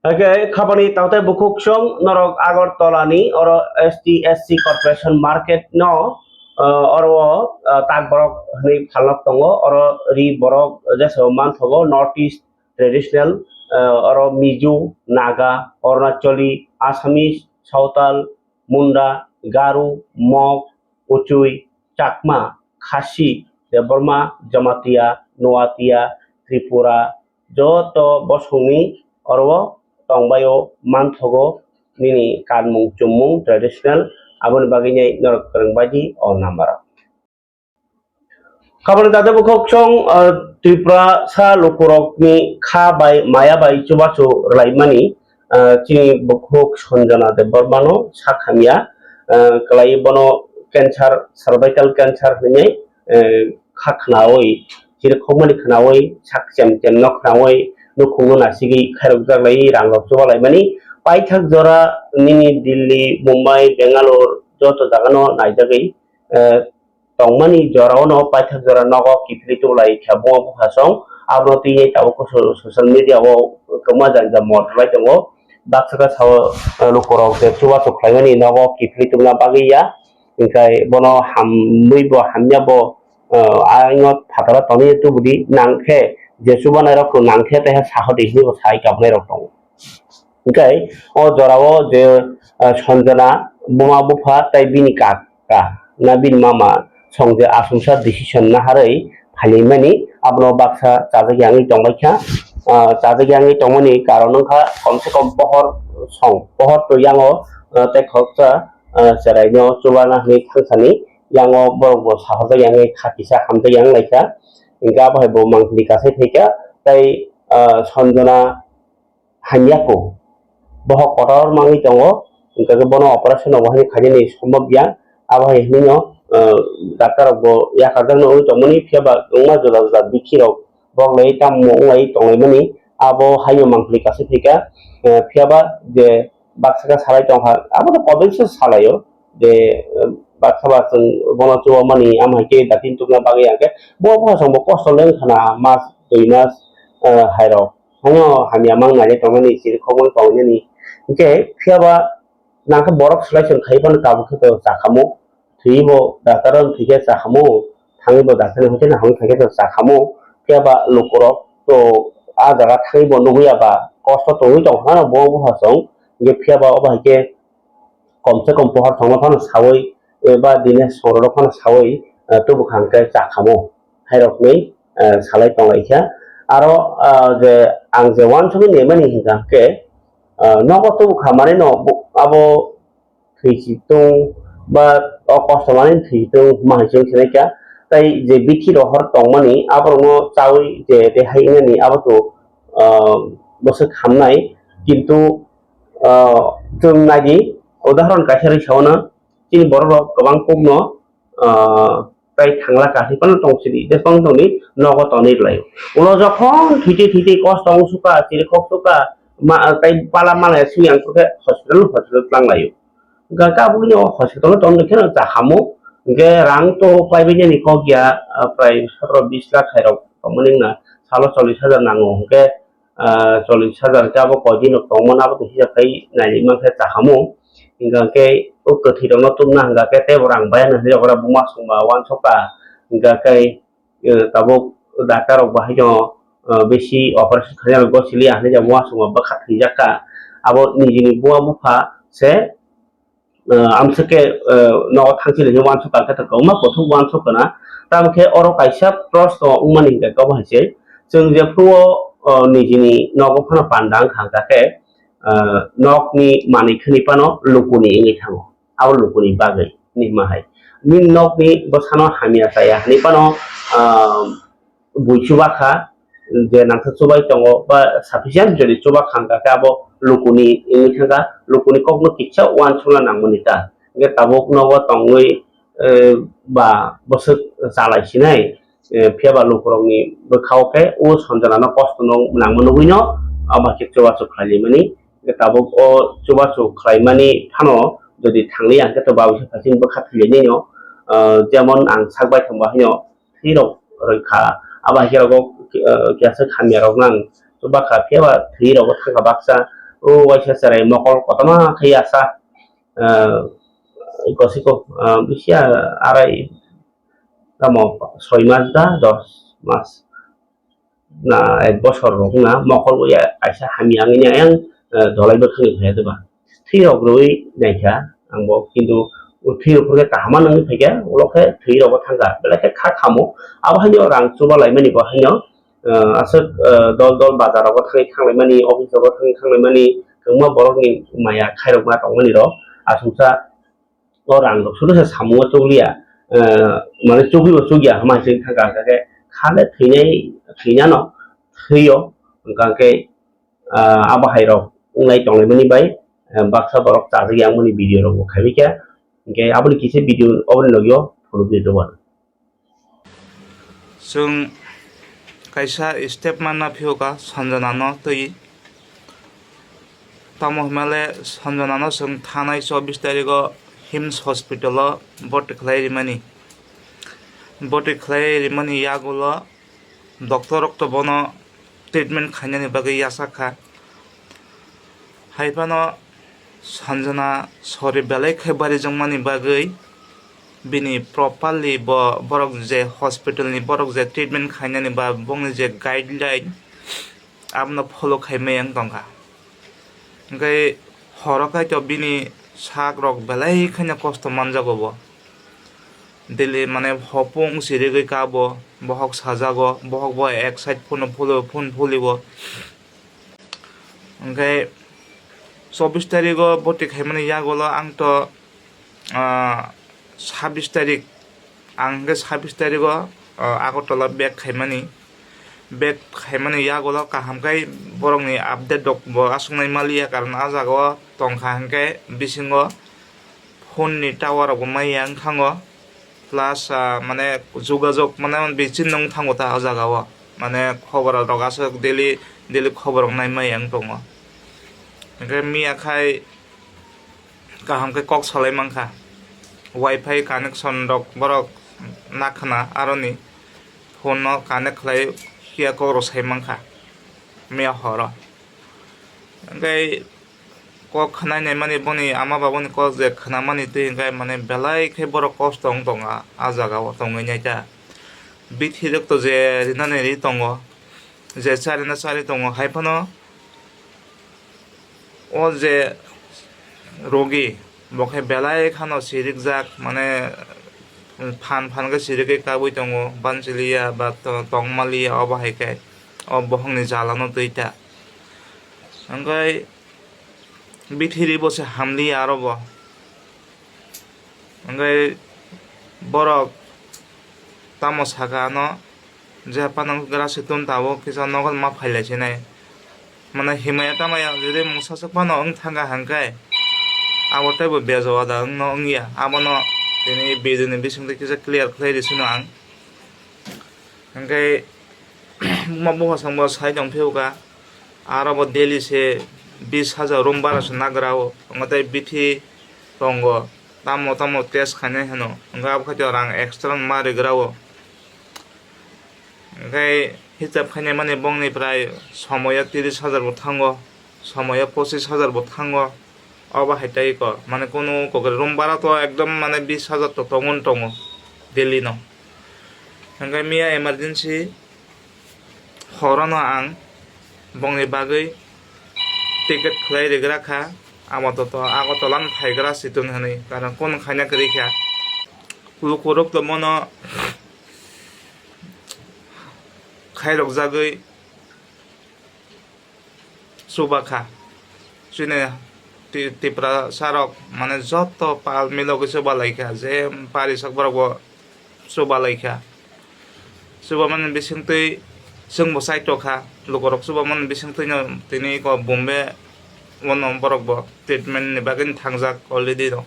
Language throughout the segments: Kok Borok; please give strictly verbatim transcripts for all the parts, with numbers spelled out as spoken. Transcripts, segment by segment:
Hake khabani tangtai bukhuk song norok Agartala ni oro S T S C Corporation Market no, uh, oro, uh, tak borok hwnwi phalnok tongo, oro ri borok jesa manthogo North East traditional, uh, oro Mizo, Naga, Arunachali, Assamese, Sawtal, Munda, Garo, Mog, Uchui, Chakma, Khasi, Debbarma, Jamatia, Noatia, Tripura, joto bosongni oro tongbaio manthogo nini kanmung chummung traditional, aboni bagwi norok kwrwng baidi o number o. Kabani dade bukhuk song, ah, Tripura sa lukurokni kha bai maya bai chubachu rwlaimani, ah, chini bukhuk Sanjana Debbarmano sak hamya, ah, kwlai bono cancer, cervical cancer hwnwi, eh, kha khnaui, chirikhokmani khnaui, sak chem chem no khnaui, nukhungno nasigwi khairokjak lai, rangrok chuba laimani. Paithak jora nini Delhi, Mumbai, Bangalore joto jagano naijagwi, eh, tongmani jorao no paithak jora nogo kiphilwi tubulai kha bo buphasong. Abono twi tabuk so-, social media o kwma jani ja mot rwlai tongo. Baksa khe sao, eh, lukurok je chubachu khlaimani nogo kiphilwi tubuna bagwi ya. Hinkhe bono hamwi bo hamya bo, eh, ayno phataro tonwi tubudi nangkhe je chubanairok nangkhe taiha sahodi hinwi bo sai kabnairok tongo. Hinkhe o jorao je, ah, Sanjana buma bupha tai bini kaka na bini mama song je asumsa decision naharwi phailwimani abono baksa chajak yangwi tongbaikha. Ah, chajak yangwi tongmani karon wngkha komse kom pohor song, pohor to yango, ah, tei khoroksa, ah, cheraino chubana hwnwi thangsani yango borok bo sahorjak yangwi kha kisa hamjak yang laikha. Hinkhe abo hai bo mangpili kasai phaikha tei, ah, Sanjana hamya kho. Bohok kotor mangwi tongo, hinkhe bono operation rok bo haino khainani sombab ya. Abo hai hinwi no, ah, doctor rok bo yakarjakno wngwi tongmani, phiya ba wngma juda juda bikhi rok bok lai tamo wng lai tong laimani. Abo haino mangpili kasai phaikha, ah, phiya ba je baksa khe salai tongkha, abo to kotor se salaio je, ah, baksa ba chwng bono chuba mani, amo hai khe datin tubuna bagwi, hinkhe bo buphasong bo kosto le wngkha na mas dui mas, ah, hai rok. Haino hamya mang nai tongmani, chirikhokmani tongnani. Hinkhe phiya ba nangkhe borok slai chwng khai phano tabuk khe to chakhamo. Thwiwi bo doctor o thwikhe chakhamo. Thangwi bo doctor ni hoite no hamwi khaikhe to chakhamo. Phiya ba lukurok to a jaga thangwi bo nugwi ya ba kosto tongwi tong phano bo buphasong. Hinkhe phiya ba obo hai khe komse kom pohor thongma phano sawi, eh, ba dine songrok phano sawi, eh, tubu kha hwnkhe chakhamo. Hairok ni, eh, salai tong lai kha. Aro, ah, je ang je uansugwi nemani hinkha hwnkhe, ah, nogo tubu kha manwi no bo-, abo thwi si tung ba o kosto manwi thwi si tung ma hai se wngkha. Tai je bithi rohor tongmani aborokno chawi je rehai wngnani abo to, ah, bwswk hamnai. Kintu, ah, chwng naidi udahoron kaisa rwi sao na, chini borok rok kwbang kokno, ah, tai thangla kathi phano tong sidi, je phano tongdi nogo tonwi rwlaio. Ulo jokhon thwitwi thwitwi kosto wng sukha, chirikhok sukha, ma-, tai pala malaya sui ang khe hospital hospital twlang laio. Hwnkhe tabukni o hospital o tongwi kheno chakhamu, hwnkhe rang to paibaini kok ya, ah, prai sotro bis lakh hai rok tongmani wngna salo chollish hajar nango, hwnkhe, ah, chollish hajar khe abo koi din rok tongmani abo to hisab khai nai mankhe chakhamu. Hingkha khe o kwthwi rokno tubuna hingkha khe teibo rang bai hinwi rok buma songba uansukha. Hingkha khe, eh, tabuk doctor rok bahai no, eh, bisi operation khaina rok gosiliya hinwi uansukma bwkha thwijakha. Abo nijini buma bupha se, eh, amswk khe, eh, nogo thangchili hinwi uansukha khe kwbangma kuthuk uansukha na. Tamo khe oro kaisa proshno wngmani hingkha khe obo hai se, chwng jephru o, eh, nijini nogo phano panda wngkha hingkha khe, ah, nokni manwi khwnwi phano lukuni wngwi thango, abo lukuni bagwi hinma hai. Nini nokni bwsano hamya chaya hinwi phano, ah, bui chuba kha, je nangkhe chubai tongo ba sufficient jodi chuba kha hwnkha khe abo lukuni wngwi thangkha, lukuni kokno kisa uansukna nangmani ta. Hwnkhe tabuk nogo tongwi, eh, ba bwswk chalai sinai, eh, phiya ba lukurokni bwkha-o khe o Sanjanano kosto no nangma nugwino abo hai khe chubachu khlai laimani. Hwnkhe tabuk o chubachu khlaimani phano jodi thangli ya hwnkhe to babisa phaiching bwkha thwi lainai no, ah, jemon ang sak bai thangba haino thwi rok rwkha, abo hai khe rogo, ah, kisa hamya rok nang chuba kha, phiya ba thwi rogo thangkha baksa, O waisa cherai mokol kotorma khe yasa, ah, ikosiko, ah, bisi, ah, arai tamo soi mas da dos mas na ek bosor rok na mokol wi aisa hamya wngya yang, ah, dolai bwkhani phai diba. Thwi rok rwi naikha ang bo, kintu thwi rok khe kaham nangwi phaikha, ulo khe thwi rok thangkha, belai khe kha khamo. Abo haino rang chuba laimani bo haino, ah, aswk, ah, dol dol bazar rogo thangwi khanglaimani, office rogo thangwi khanglaimani, kwbangma borokni maya khairokma tongmani rok, aswksa o rang rok sudu se samungo chukliya, ah, mane chuklibo chukya hama se thangka hwnkhe khale thwinai, thwinano thwiyo, hwnkhe, ah, abo hai rok wnglai tonglaimani bai, ah, baksa borok chajak yangmani video rok bo khaibai khe, hwnkhe aboni kisa video oboni logio phunukgwi rwmani. Chwng kaisa step manna phiyokha Sanjana no twi. Tamo hwnmale Sanjana no chwng thanai chobbish tarikh o himms hospital o boti khlai rimani. Boti khlai rimani yagulo doctor rok to bono treatment khainani bagwi yachak kha. Hai phano Sanjana sori belai khe barijwkmani bagwi bini properly bo borok je hospital ni borok je treatment khainani ba bongni je guideline abono follow khai maya wng tongkha. Hwnkhe horo kaitor bini sak rok belai kheno kosto manjago bo. Daily mane hopung sirigwi kabo, bohok sajago, bohok bo ek side phone phulio, phone phulio. Hwnkhe chobbish tarikh o boti khaimani yagulo ang to, ah, sabbish tarikh, ang hwnkhe sabbish tarikh o, ah, Agartala back khaimani. Back khaimani yagulo kaham khe borokni update rok bo aswknai maliya, karon ah jaga o tongkha hwnkhe bisingo phone ni tower rok bo maya wng thango, plus, ah, mane jogajog mane bichini wng thango ta o jaga o, mane khobor rok aswk daily daily khobor rok nai maya wng tongo. Hwnkhe miya khai kaham khe kok salai mankha, wifi connection rok borok nakhwna aroni phone no connect khlai phiya kok rok sai mankha miya horo. Hwnkhe kok khwnai naimani boni ama babani kok je khwnamani twi hwnkhe mane belai khe borok kosto wng tongo ah, ah jaga o tongwi naikha. Bithi rok to je rinani ri tongo, je charina chari tongo, hai phano o je rogi bo khe belai khano sirikjak, mane phan phan khe sirigwi kabui tongo, bansiliya ba to-, tongmaliya, obo hai khe o bohongni jalano twi ta. Hwnkhe bithiri bo se hamliya aro bo. Hwnkhe borok tamo saka ano, je phano grasi tun tabuk kisa nogo ma phailai sinai. Mane himaya tamaya jodi mungsa swk phano wng thangkha hwnkhe abo teibo bejo wada wngno wngya. Abono tini video ni bisingtwi kisa clear khlai rw sino ang. Hwnkhe buma buphasongbo sai tong phiyokha, aro bo daily se bis hajar room bara se nagra o, hwnkhe tei bithi tongo, tamo tamo test khainai hwno, hwnkhe abo khaito rang extra ma rigra o. Hwnkhe hisab khainai mani bongni prai somoyo tiris hajar bo thango, somoyo pochis hajar bo thango. Obo hai tei ko, mane kunu kokre room bara to ekdom mane bis hajar to tongo tongo daily no. Hwnkhe miya emergency horono ang bongni bagwi ticket khlai rigra kha, amo to to Agartala no phaigra situng hwnwi, karon kunu khaina kwrwi kha. Lukurok to mono khairok jagwi chuba kha. Chini Ti-, Tiprasa rok mane joto pal milogwi chuba lai kha, je pari sak borok bo chuba lai kha. Chuba mani bisingtwi chwng bo chai tokha, lukurok chuba mani bisingtwi no tini ko Bombay wano borok bo treatment ni bagwi thangjak already no.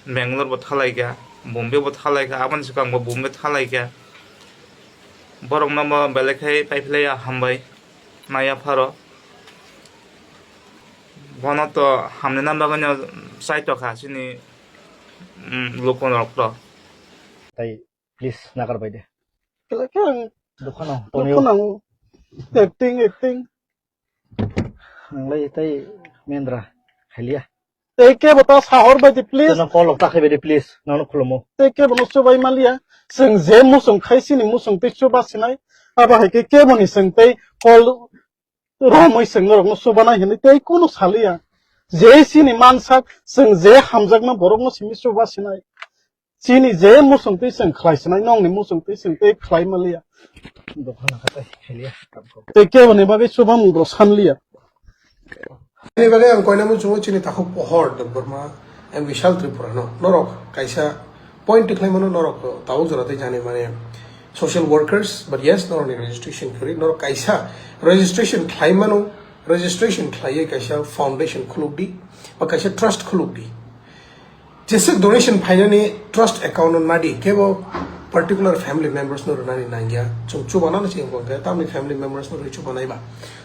Bangalore bo thalai kha, Bombay bo thalai kha, aboni swkang bo Bombay thalai kha. Borok no bo belai khai paiphlai ya hambai. Maya pharo. Bono to hamni na bagwi no chai tokha chini, mm, lukurok to. Tai please nagar bai de. Kela kela. Dukhano, Tonio. Dukhano. Acting, acting. Ang lai tai Mendra, khailia. Tei kebo ta sahor bai di, please. Teno call rok ta khai bai di, please. Nono khulumo. Tei kebo no chubai maliya. Chwng je muchung khai sini muchung tei chuba sinai. Abo hai khe kebo ni chwng tei call romwi chwng norok no chuba nai hinwi tei kunu saliya. Je sini mansak chwng je hamjakma borok no simi chuba sinai. Chini je muchung twi chwng khlai sinai, nongni muchung twi chwng tei khlai maliya. Dophano khatai khailia. Tei kebo ni bagwi chubamung rok sanliya. Ani bagwi ang koina muchungo chini takhuk pohor Debbarma and Vishal Tripura no. Norok kaisa point tikhlai mano, norok tabuk jora tei jani mane social workers, but yes, norok ni registration kwrwi, norok kaisa registration khlai mano, registration khlaiwi kaisa foundation khuluk di, ba kaisa trust khuluk di. Jeswk donation phainani trust account no nadi, kebo particular family members no rwnani nangya. Chwng chubanani se wngkha hwnkhe tamni family members no rwi chubanai ba.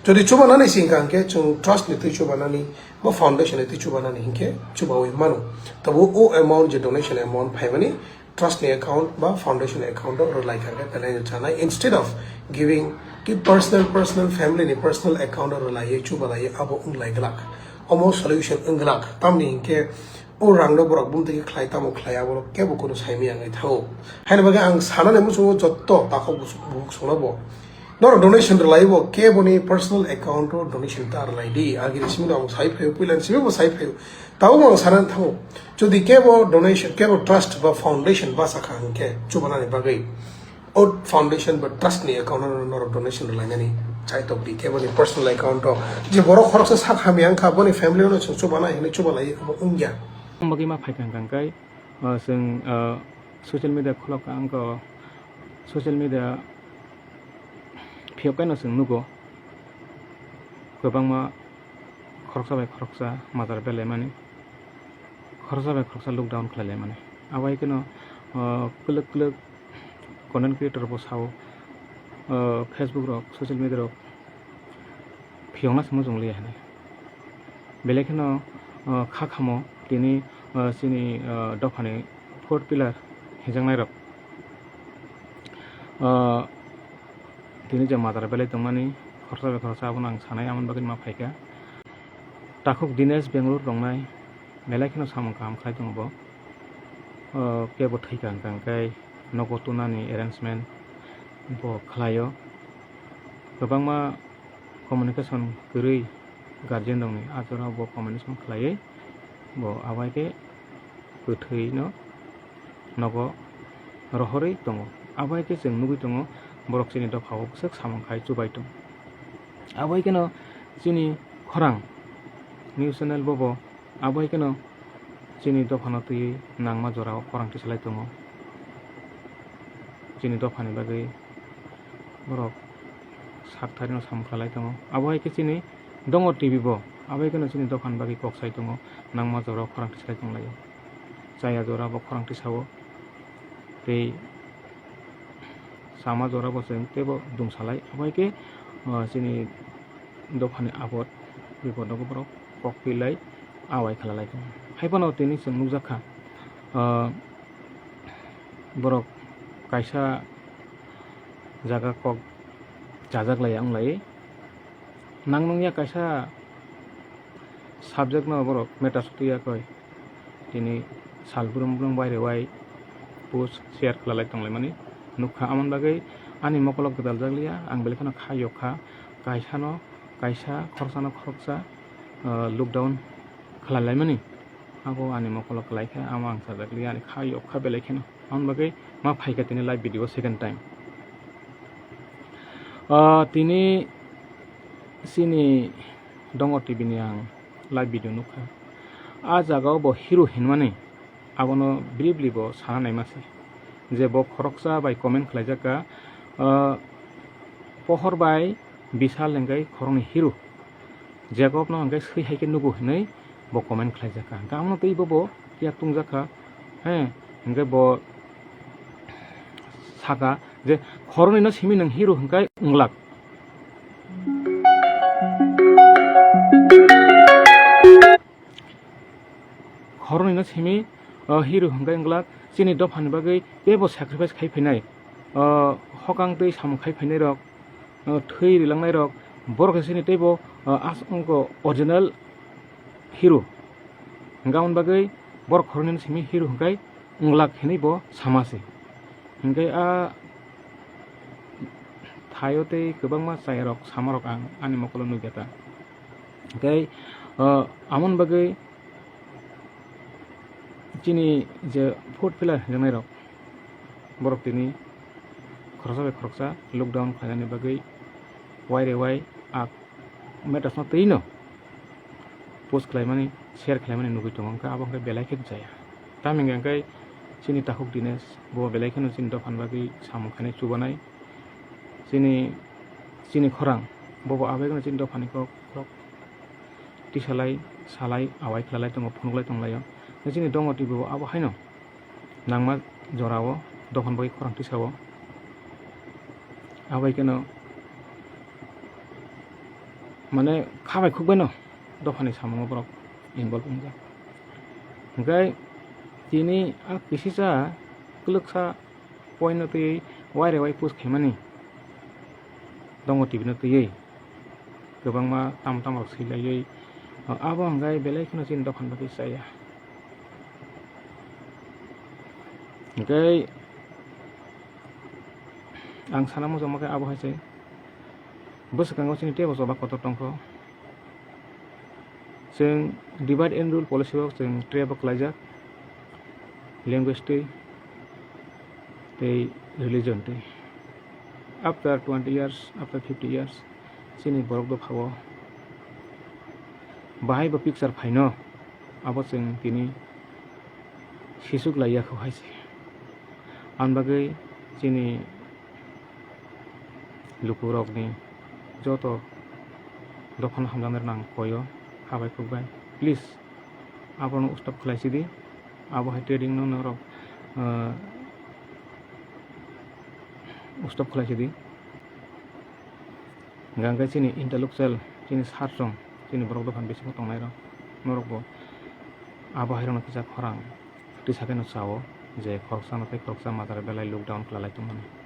Jodi chubanani se wngkha hwnkhe chwng trust ni twi chubanani ba foundation ni twi chubanani hinkhe chubaui mano. Tabo o amount je donation amount phaimani trust ni account ba foundation account o rwlai kha hwnkhe belai no chanai. Instead of giving ki personal, personal family ni personal account o rwlaiwi chubalaiwi abo wnglai glak. Omo solution wng glak. Tamni hinkhe o rang no borok bumtwi khe khlai tamo khlai abo kebo kunu saimaya wngwi thango. Haini bagwi ang sanani muchungo jotto takhuk bus-, bukhuk songno bo norok donation rwlai bo keboni personal account o donation ta rwlai di. Agini simi no ang sai phaio, puilani simi bo sai phaio. Tabuk ang sanani thango, jodi kebo donation, kebo trust ba foundation basa kha hwnkhe chubanani bagwi o foundation ba trust ni account no norok donation rwlainani chaitok di, kebo ni personal account o je borok khoroksa sak hamya wngkha, boni family no chwng chubanai hinwi chubalai abo wngya. Bagwi ma phaikha hwnkha hwnkhe, uh, chwng, uh, social media khulok kha, ang khe social media phiyok khe no chwng nugo kwbangma khoroksa bai khoroksa majra belaimani, khoroksa bai khoroksa lockdown khlailaimani. Abo hai kheno, uh, kwlwk kwlwk content creator bo sao, uh, Facebook rok, social media rok phiyokna se muchung liya hinwi. Belai kheno, uh, kha khamo tini, uh, chini, uh, dophani fourth pillar hijaknai rok, uh, tini je majra belai tongmani khoroksa bai khoroksa abono ang sanai, amoni bagwi ma phaikha. Takhuk Dinesh Bengaluru tongnai, belai kheno samung kaham khlai tongo bo. O, kebo thwikha hwnkha hwnkhe nogo tunani arrangement bo khlaio. Kwbangma communication kwrwi guardian rokni, a jorao bo communication khlaiwi bo abo hai khe kwthwino nogo rohorwi tongo. Abo hai khe chwng nugwi tongo, borok chini dophao bwswk samung khai chubai tongo. Abo hai kheno chini khorang news channel bobo abo hai kheno chini dophano twiwi nangma jorao khorang tisalai tongo. Chini dophani bagwi borok sak tharino samung khlai tongo. Abo hai khe chini Dongor T V bo abo hai kheno chini dophani bagwi kok sai tongo, nangma jorao khorang tisalai tonglaio. Chaya jora bo khorang tisao. Tei sama jora bo chwng teibo dungsalai. Abo hai khe, ah, chini dophani abot bipodo borok kok pilai awai khalalai tongo. Hai phano tini chwng nukjakha, ah, borok kaisa jaga kok chajaklaiya wnglai. Nang nungya kaisa subject no borok matter sotwi ya koi. Tini sal brum brum bai rewai post share khlai tonglaimani nukha. Amoni bagwi ani mokolok gwdal jakliya, ang belai kheno kha yok kha. Kaisa no kaisa, khoroksa no khoroksa, ah, lockdown khlai laimani. Abo ani mokolok kwlai kha, amo ang sajakliya, ani kha yok kha belai kheno. Aboni bagwi ma phaikha tini live video second time. Ah, tini chini Dongor T V ni ang live video nukha. A jagao bo hero hinmani abono briefly bo sana naima se. Je bo khoroksa bai comment khlaijak kha, ah, Pohor bai Bishal hingkai khoroknwi hero. Jacob no hingke swi hai khe nugo hinwi bo comment khlaijak kha. Hingke amono twi bo bo yak tongjak kha. He, hingke bo saka je khoroknwi no simi nwng hero hingke wnglak. Khoroknwi no simi, o, hero hingke wnglak chini dophani bagwi teibo sacrifice khai phainai. O, hokang twi samung khai phainai rok. O, thwi rilangnai rok, borok se chini teibo, o, as-, wngkha original hero. Hingke aboni bagwi borok khoroknwi simi hero hingke wnglak hinwi bo sama se. Hingke a thaio tei kwbangma chayarok samarok ang ani mokolo nukya ta. Hingke, o, amoni bagwi chini je fourth pillar hinjaknairok, borok tini khoroksa bai khoroksa lockdown khlainani bagwi wai re wai a matters no twi no post khlaimani, share khlaimani nugwi tongo, hwnkhe abo hwnkhe belai khe jaya. Tamni hwnkhe chini takhuk Dinesh bo belai kheno chini dophani bagwi samung khainai chubanai. Chini, chini khorang bobo abaikhe chini dophani kok, kok tisalai, salai, awai khwlalai tongo, phunuklai tonglaio. Chini Dongo T V bo abo haino nangma jorao dophani bagwi khorang tisao. Abaikeno mane khabai khukbaino dophani samungo borok involve wngjak. Hingke tini a kisisa kwlwksa point no twi wai re wai post khaimani Dongo T V no twiwi kwbangma tam tam rok swilaiwi, abo hwnkhe belai kheno chini dophani bagwi chaya. Hingke ang sana muchungma khe abo hai se bwswkango chini teibo choba kotor tongkho. Chwng divide and rule policy o chwng trap o kwlaijak, language twi tei religion twi. After twenty years, after fifty years, chini borok dophao bahai bo picture phaino abo chwng tini sisuk laiya kho hai se. Ani bagwi chini lukurokni joto dophano hamjaknai rwna ang koyo, khabai khukbai. Please, abono stop khlai sidi, abo hai trading no norok, ah, stop khlai sidi. Hingkha hingkhe chini intellectual, chini sir rok, chini borok dophani bisingo tongnai rok, norok bo abo hai rokno kisa khorang tisa khe no chao je khoroksa no tei khoroksa majra belai lockdown khlai lai tongmani.